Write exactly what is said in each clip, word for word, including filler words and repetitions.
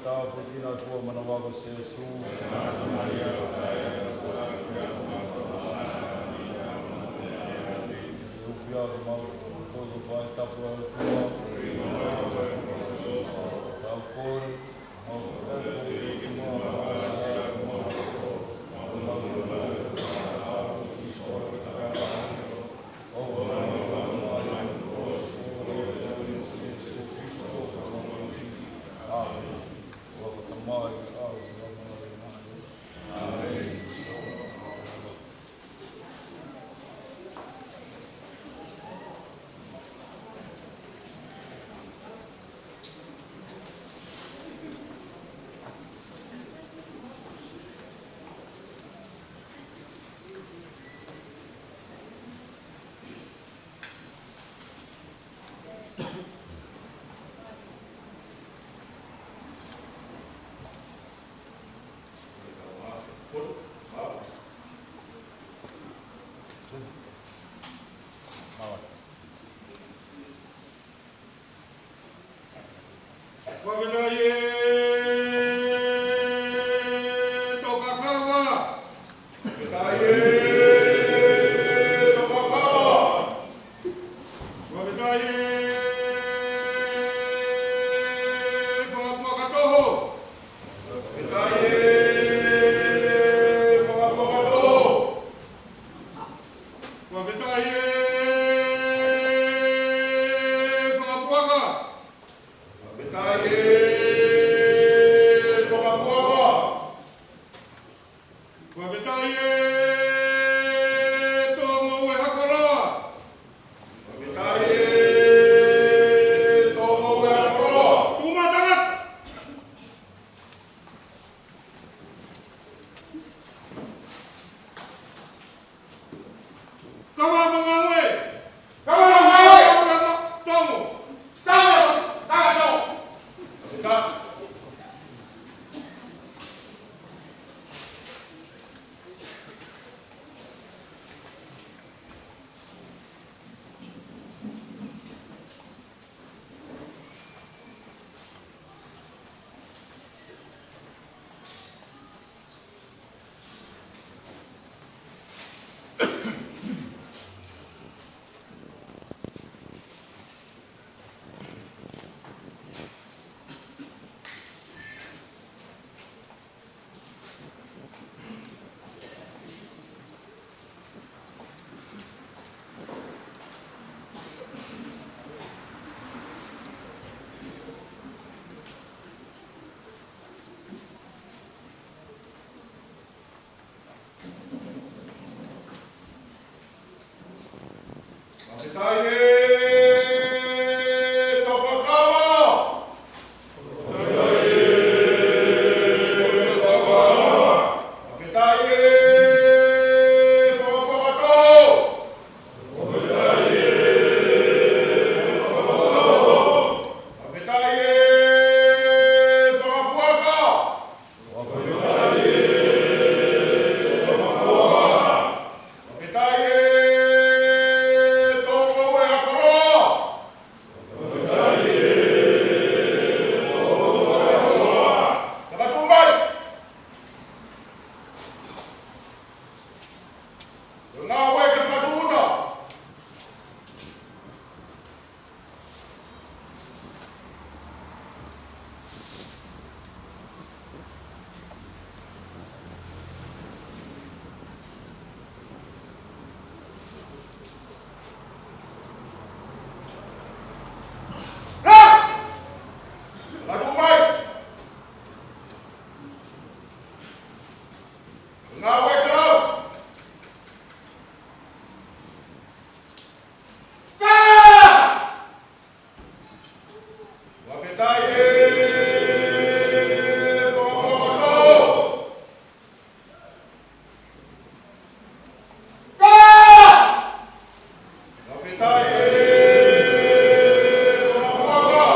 Tāpuekina ʻa e fua manava ko Sīsū. ʻUfia ʻa e mau ko e fai tapu ʻa e ʻOtua. Tau kole. Fakafetaʻi e Tokakava. Fakafetaʻi e Tokakava. Fakafetaʻi e Fakapuaka Toho. Fakafetaʻi e Fakapuaka Toho. Fakafetaʻi e Fakapuaka. Fakafetaʻi e Fakapuaka. Fakafetaʻi e Tō Ngoue Hakoloa. Fakafetaʻi e Tō Ngoue Hakoloa. Tuʻu mai tangata. Kava mo e ngāue. Kava mo e ngāue. Tō Ngoue. Tō Ngoue. Tō Ngoue. Fakafetaʻi e Tokakava. Fakafetaʻi e Fakapuaka Toho. Fakafetaʻi e Fakapuaka. Fakafetaʻi e Tō Ngoue Hakoloa. Fakatuʻu mai. Ngāue ke fakatuʻuta. Fakatuʻu mai. Ngāue ke lau. Fakafetaʻi e Fakapuaka Toho. Fakafetaʻi e Fakapuaka.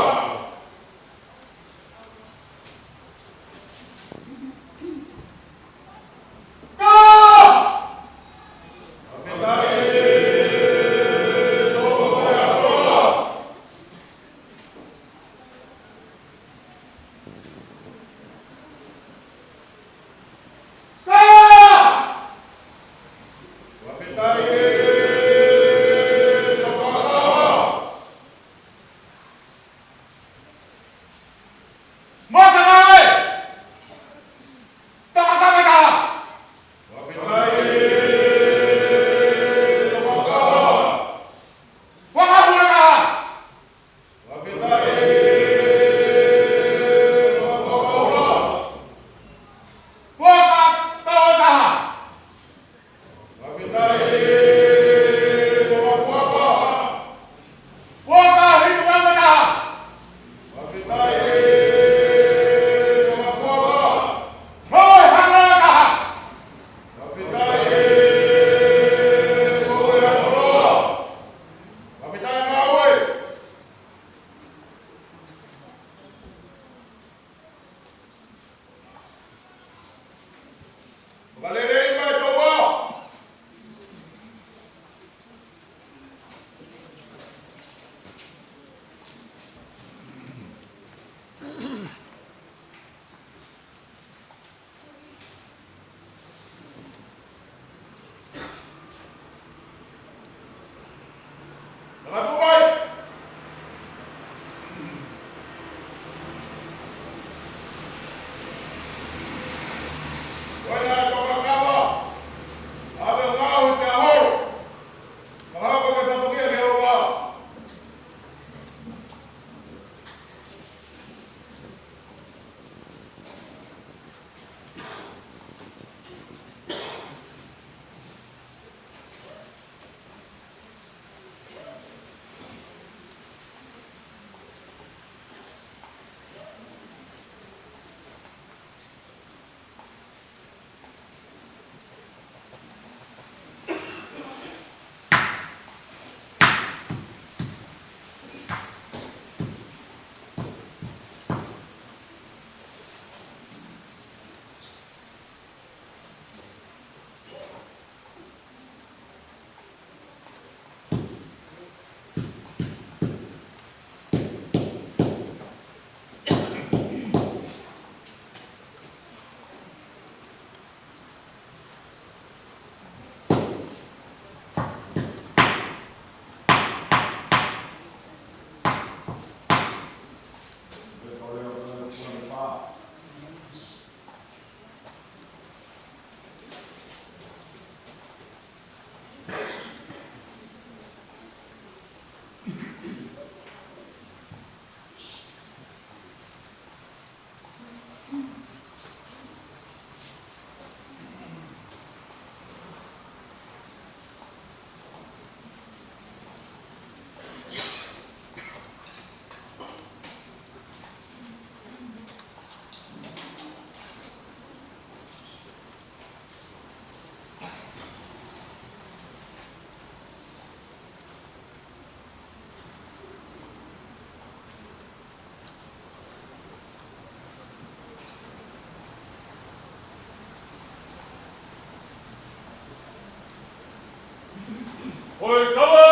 Ko e kava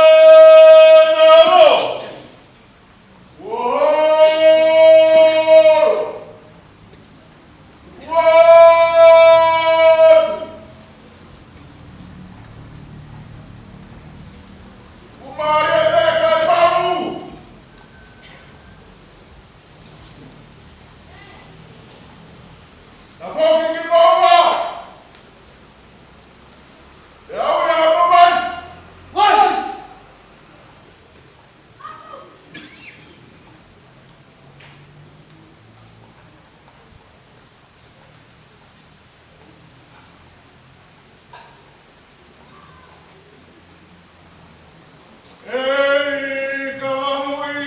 ʻe nalo. Ua. Ua. Ua. Tafoki ki maua. ʻE au ia mo mai. Mai. ʻEi, kava muʻi.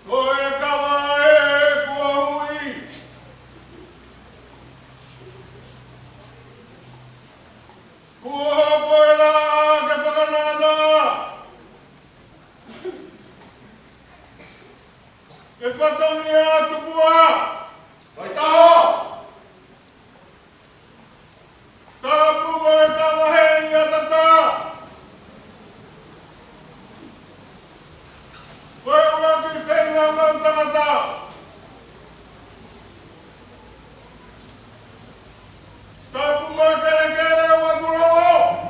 Ko e kava ē kuo hui. Kuo hoko e laʻā ke fakananana. Ke fatongia tupuʻa. Vaitaho. Tapu mo e kava hei ʻatata. Ko e ua ki fenga mau tangata. Tapu mo e kelekele ua tulovo.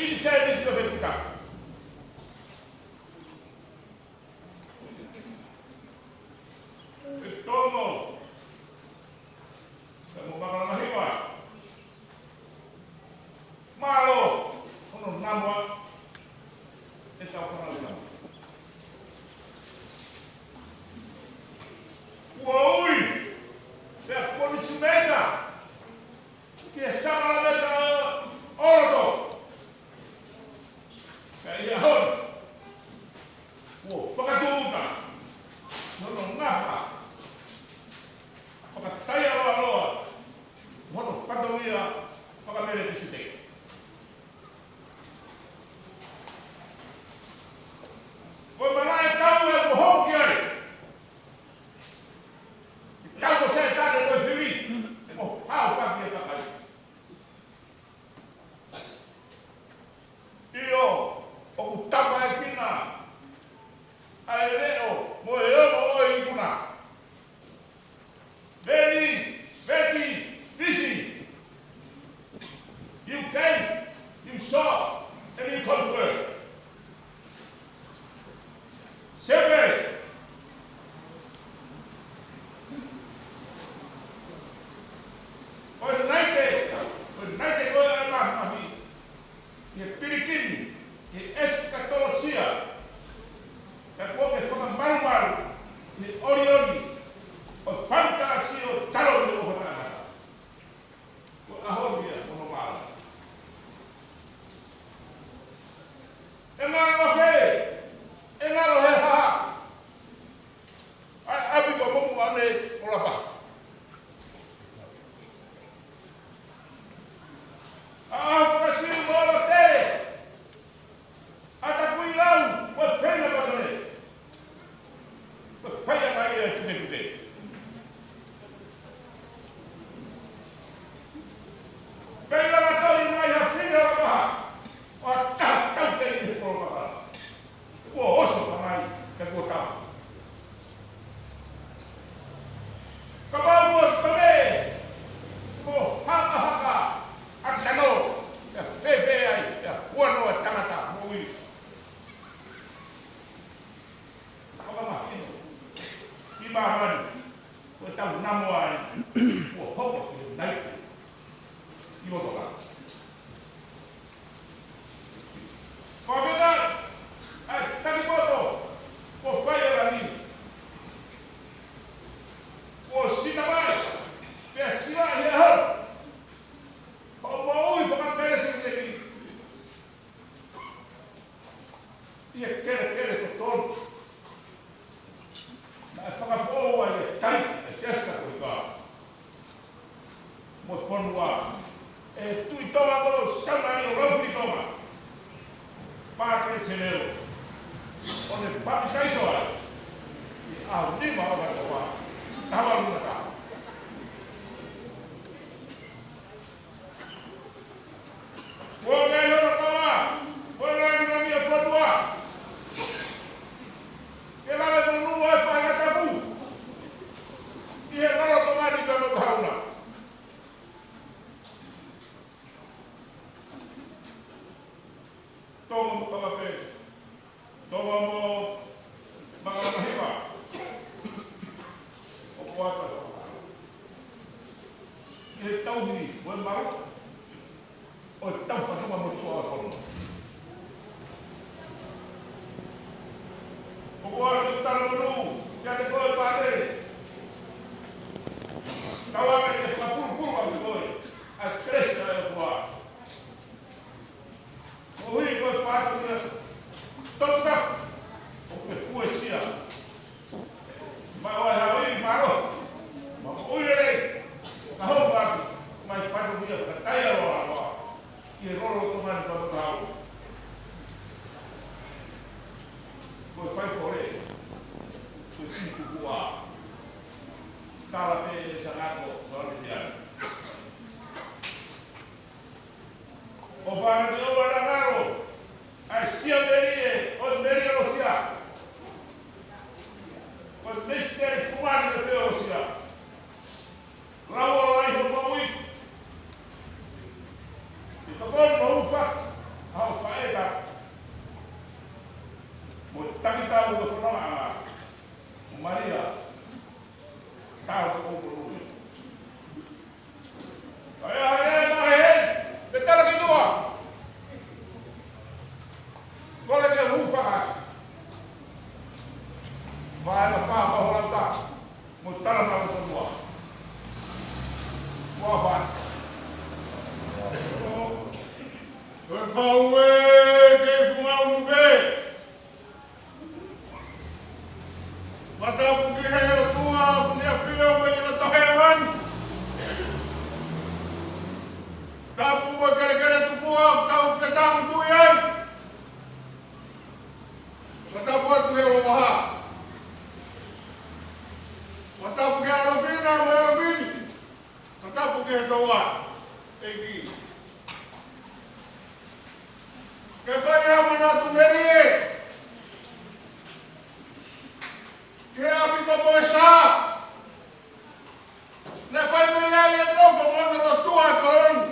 in service of a pita. Ke tomo. Ke mo makala mahiwa. Mālō, hono namoa, ʻetau fanau namoa. Kuo ui, pea kuo nisi meta, ki he sākalamēniti ʻo e lotu. Pea ʻi he ʻaho ni, kuo fakatūʻuta, hono ngafa, fakataialoaloa, hono fatongia faka-Melekisiteki. Ko e malaʻe tau ē kuo hoko ki ai. Tau ko Sētane ko e fili, mo hao faki e kakai. ʻIo, ʻoku tapa e kina, ʻa e leʻo, mo e ongo ʻo e ikuna. Veni, veni, veni. You came, you saw, and you conquered. Seve. Ko e naite, ko e naite ko e ʻa e mafimafi. ʻI he pilikimi, ʻi he ʻesikatolosia, ka kuo ke fakamalumalu, ʻi he ʻolioli, ʻo e fantasi ʻo e taloʻi ʻo hona ʻana. Ko e ʻaho ni ia, hono mālō. ʻE ngalo fē, ʻe ngalo he hā, ʻa e ʻapi ko Mokuʻane ʻo Lapaha. ʻA e fakasiu mo e tele. ʻA Takuilau, mo e feinga patone. Mo e feinga mai e putepute. Pea ʻi lava tau mai ha feinga Lapaha. ʻO ha taha tau te i he kolo Lapaha. Kuo oso ka mai, ka kuo tau. Kapau kuo tone, kuo hakahaka, ʻa Tano, pea fēfē ai, pea huanoa tangata moʻui. Fakamahino ki māmani, ko e tau namoa ai, kuo hoko ki he naite. ʻI ʻOtoka. Fakafetaʻi, ʻa e taki poto, kuo fai e langi. Kuo sina mai, pea sila ʻi he ʻaho. Hoʻo moʻui faka-Melekisiteki. ʻI he kelekele totonu. Naʻe fakafoʻou ai e kai, e Siasi Katolika. Mo e fonua. ʻE Tuʻi Tonga ko Saunali ʻo Laufilitonga. Pākele Senelo. ʻO ne papitaiso ai. ʻI he ʻaho nima ʻo ʻOkatopa. Taha valu taha. Kuo ke lolo kava, kuo lalo ni mami e fonua. Ke lale monū e faʻahinga tapu. ʻI he lalo Tonga ni ka no kahauna. Tonga mo Kamape. Tonga mo Makalamahiva. ʻOku ʻata. ʻI he tauhi, mo e malu. ʻO e tau fatongia mo tuʻa fono. ʻOku ʻata tala monū, kia te koe pāte. Tau ake ke fakapulupulu ʻa koe. ʻA e kelesi ʻa e ʻOtua. Moʻui ko e fatongia. Tokita. ʻOku ke fuesia. Maʻu ʻa e haʻu ʻi mālō. Maʻu ʻa e lelei. Ka hou atu. Mai fatongia ka tai aloa aloa. ʻI he lolo Tonga ni ka hau. Ko e fai kole. Ko e tuku kua. Tala pē ʻe Sanako, Soane Tiana. ʻO fānau ʻo Lanangalo, ʻa e sia melie, ʻo e Aue, kei fungau nube. Matapu ki he ʻOtua, ʻoku ne ʻafio mei loto hēvani. Tapu mo e kelekele tupua, ʻoku tau fetangutuʻi ai. Matapu atu he ʻOvaha. Matapu ki he ʻAlofina, mo e ʻAlofini. Matapu ki he Touʻa, ʻEiki. Ke fai ha manatu melie ki he ʻapi ko Moesa. Naʻe fai mei ai e nofo mo hono lotua e kolo ni.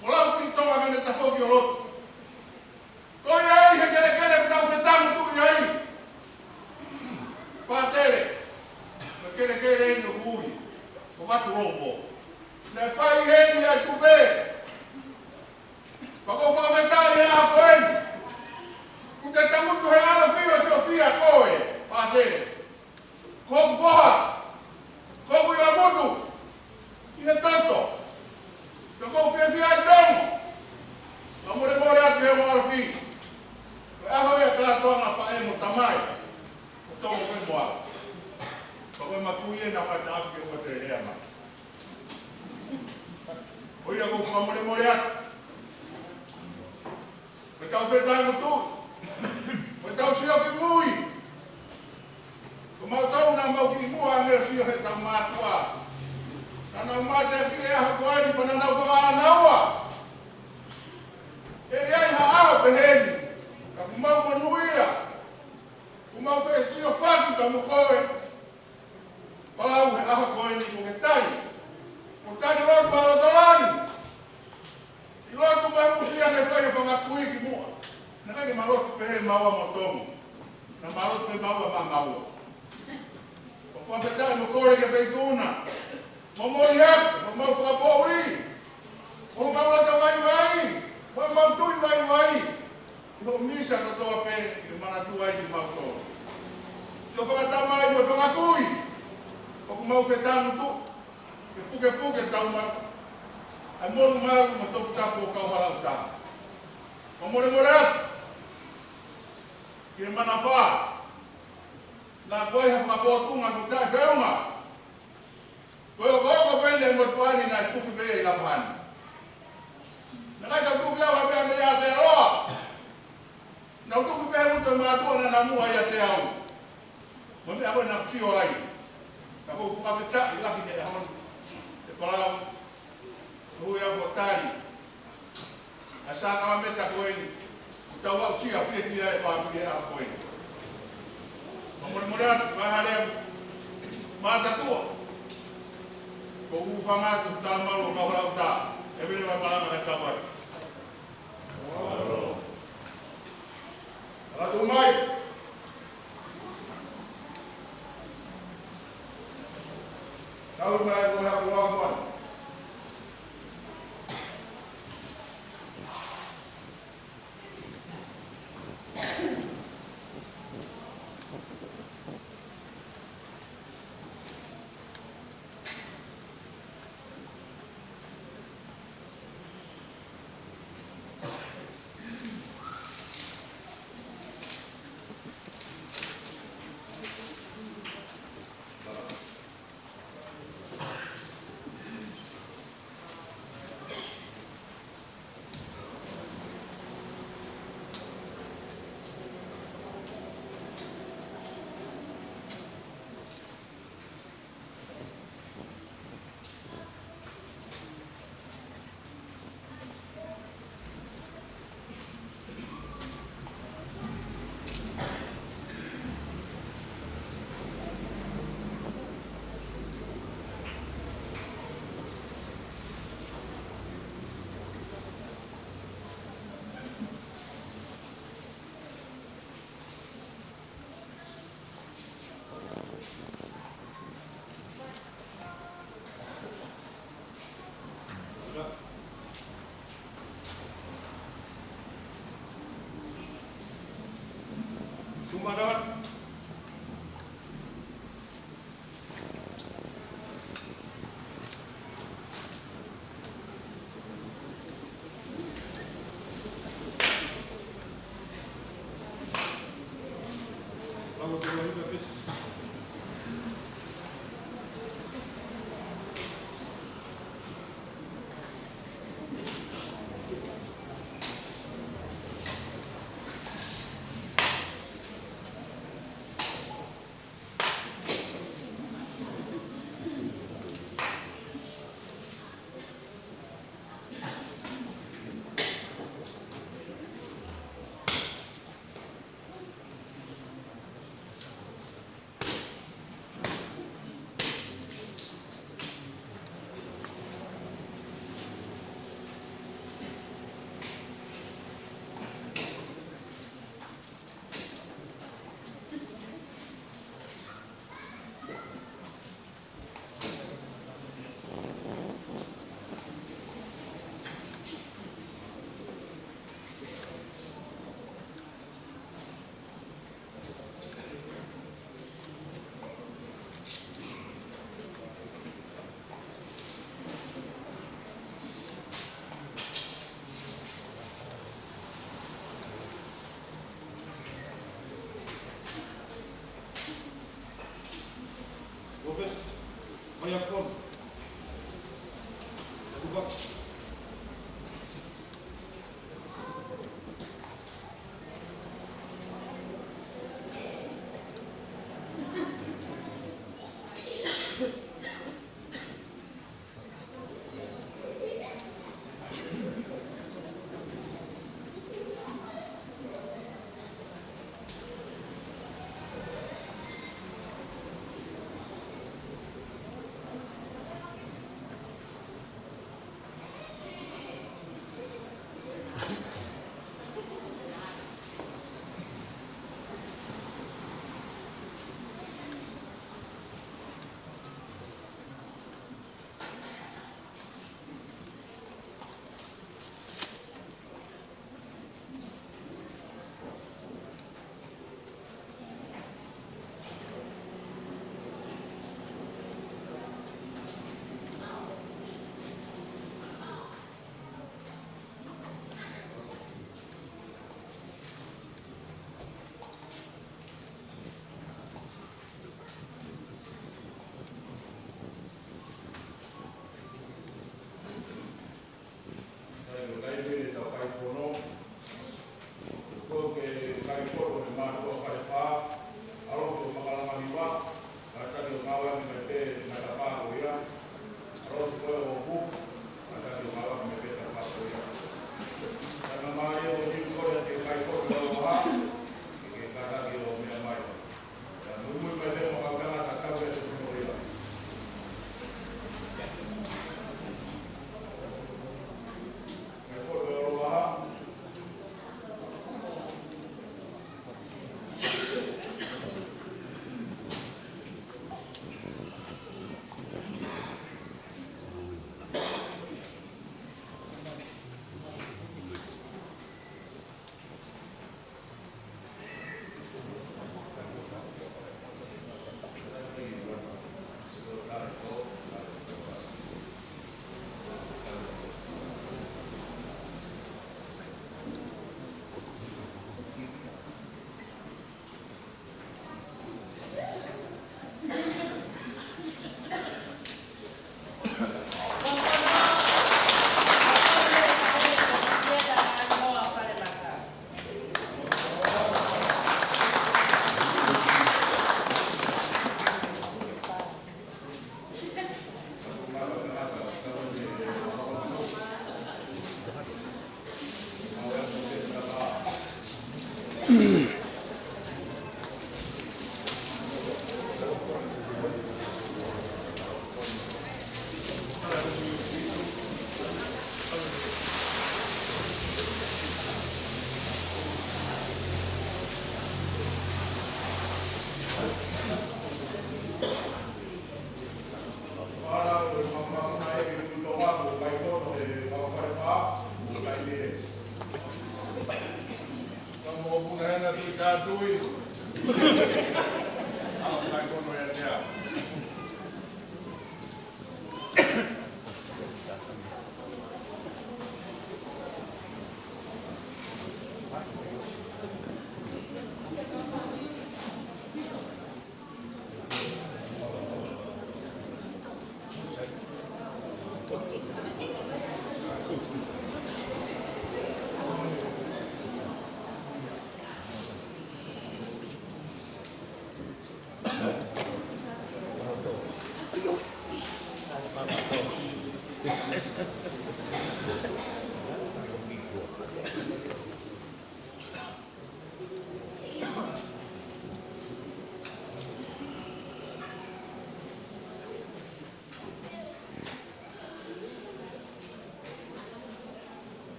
Mo Laufitonga ke ne tafoki ʻo lotu. Ko ia ai he kelekele ʻoku tau fetangutuʻi ai. Pātele, ko e kelekele eni ʻoku ui ko Vatulovo. Naʻe fai heni ʻa e tupe. Pea ʻoku ou fakafetaʻi he ʻaho ko eni. Kuo te tangutu he ʻAfio Siofia koe, Pātele. Ko hoku foha, ko hoku ʻilomutu, ʻi he toto. Pea ʻoku ou fiefia ai Tonga. Fakamolemole atu he ongo ʻalofi. Ko e ʻaho ia kātoanga faʻē mo tamai. Ko Tonga ko e moa. Pea ko e makui ena fai taʻafi ke ua te lea mai. Ko ia ʻoku ou fakamolemole atu. Ko ʻetau fetangutu, ko ʻetau sio ki mui. Ko mautolu naʻa mau kimuʻa ange ʻo sio heʻetau mātuʻa. Naʻa nau mate ʻaki e ʻaho ko eni pea naʻa nau fakaʻānaua. ʻE ʻi ai ha ʻaho pehē ni, ka ʻoku mau monūʻia. ʻOku mau fesiofaki ka mo koe. Palau he ʻaho ko eni kuo ke tali. Kuo tali lotu ʻa loto langi. ʻI lotu manusia naʻe fai e fanga kui kimuʻa. Naʻe ʻikai ke ma lotu pehē maua mo Tonga. Naʻa ma lotu pē maua maʻa maua. ʻOku ou fakafetaʻi mo kole ki he Feituʻu na. Momoi atu, mo mau fakapoʻuli. Mo mau lata vaivai. Mo mau tui vaivai. ʻI hoʻo misa kotoa pē, ke manatua ai kimautolu. Siʻo fanga tamai mo e fanga kui, ʻoku mau fetangutu, ke pukepuke tau ma, ʻa e monumanu mo e toputapu ʻo Kauhalautā. Fakamolemole atu, ki he manafā, naʻa ko e ha fakafōtunga ʻoku taʻefeʻunga. Ko e ʻokoʻoko pē eni ʻa e motuʻa ni naʻe tufi pē ʻi Lapani. Naʻe ʻikai ke u tufi au ha meʻa mei ʻAtealoa. Naʻa ku tufi pē he motu ʻo e mātuʻa naʻa na muʻa ʻi ʻAteau. Mo e meʻa ko ē naʻa ku sio ai. Ka ʻoku ou fakafetaʻi lahi he ʻaho ni. ʻE Palau. Ui au ko Tali. ʻA e sākalamēniti ko eni, ʻoku tau aʻusia fiefia e fāmili ʻa ko eni. Fakamolemole atu, kae hale au. Mātatua. Ko u fanga atu, tala malu, Kauhalautā. ʻE vele mai malanga kae tau ai. Atu mai. Tau mai, ko e hapo wa mo.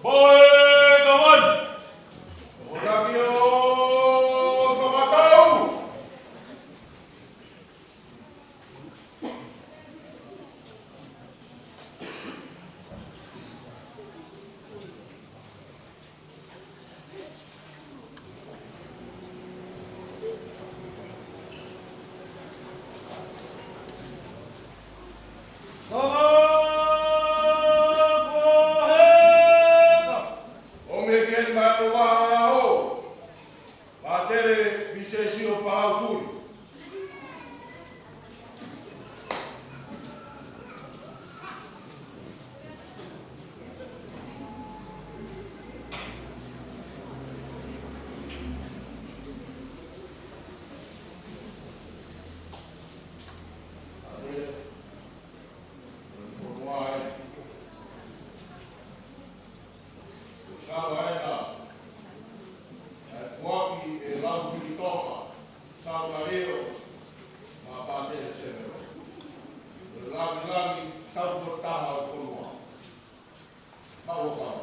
Moe ka wai. Orakio fakatau. ʻOmi e keni mai ʻo Vahaʻaho, Pātele Visesio Palautuli. Kau ʻa e na, ʻa e foaki e lau fili toka, Saunaleo, maʻa Pātele Semelo. Langilangi, tau ko taha ʻo e fonua. Mau ʻo kau.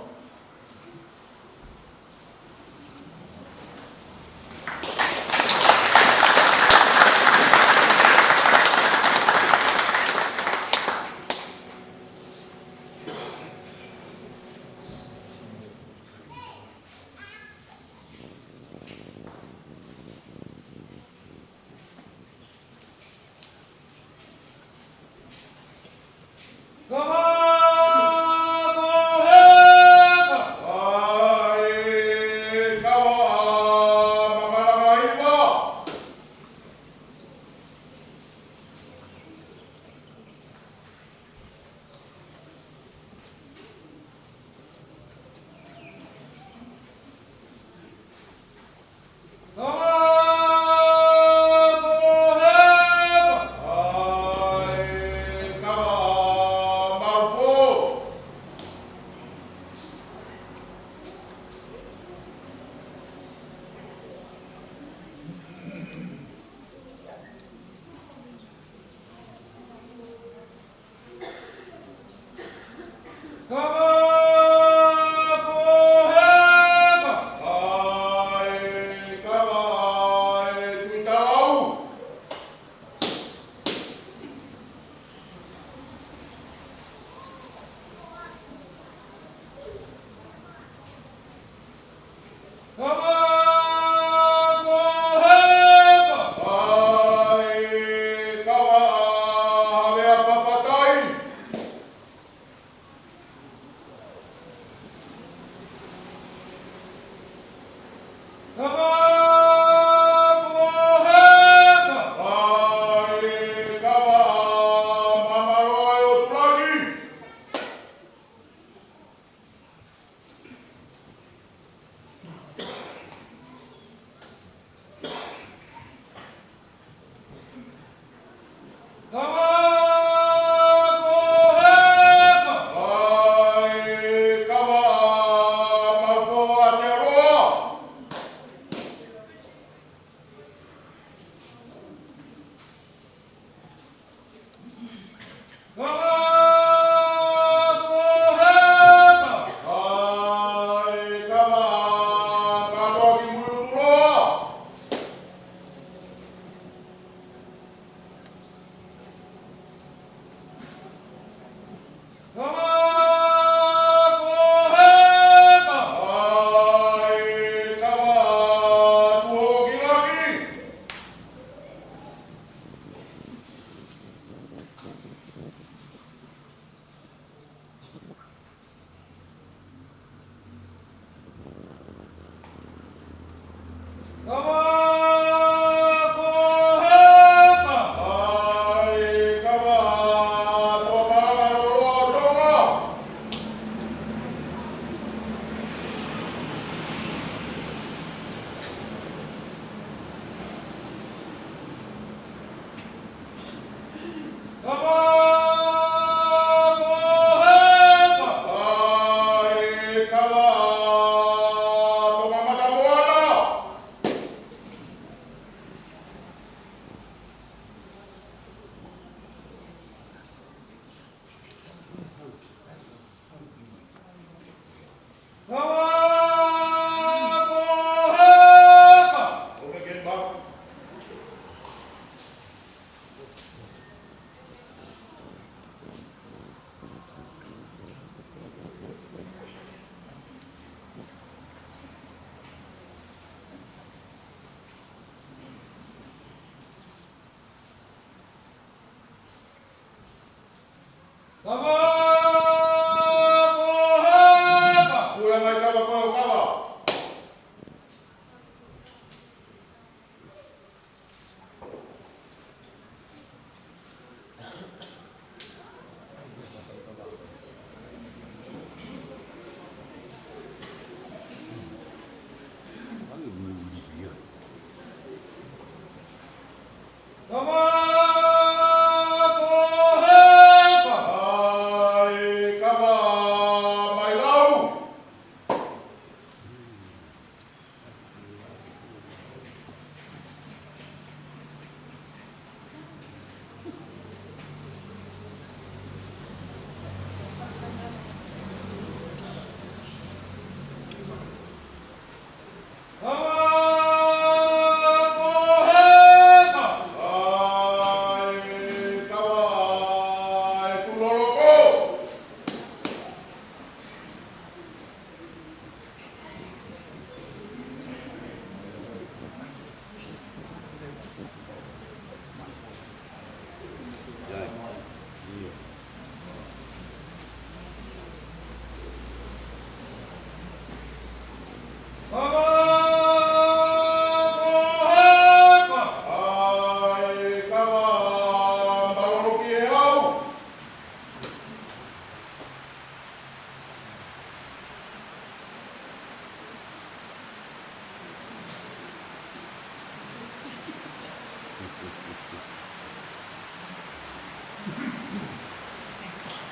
Kava, ko heka. Kuia mai kava, ko e kava. Kava, ko heka. ʻAi, kava, mai lau. Kava, ko heka. ʻAi, kava, ʻe Tuloloko. Kava, ko heka. ʻAi, kava, malolo ki he hau.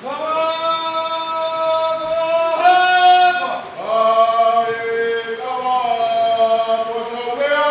Kava, ko heka. ʻAi, kava, ko e kau lea.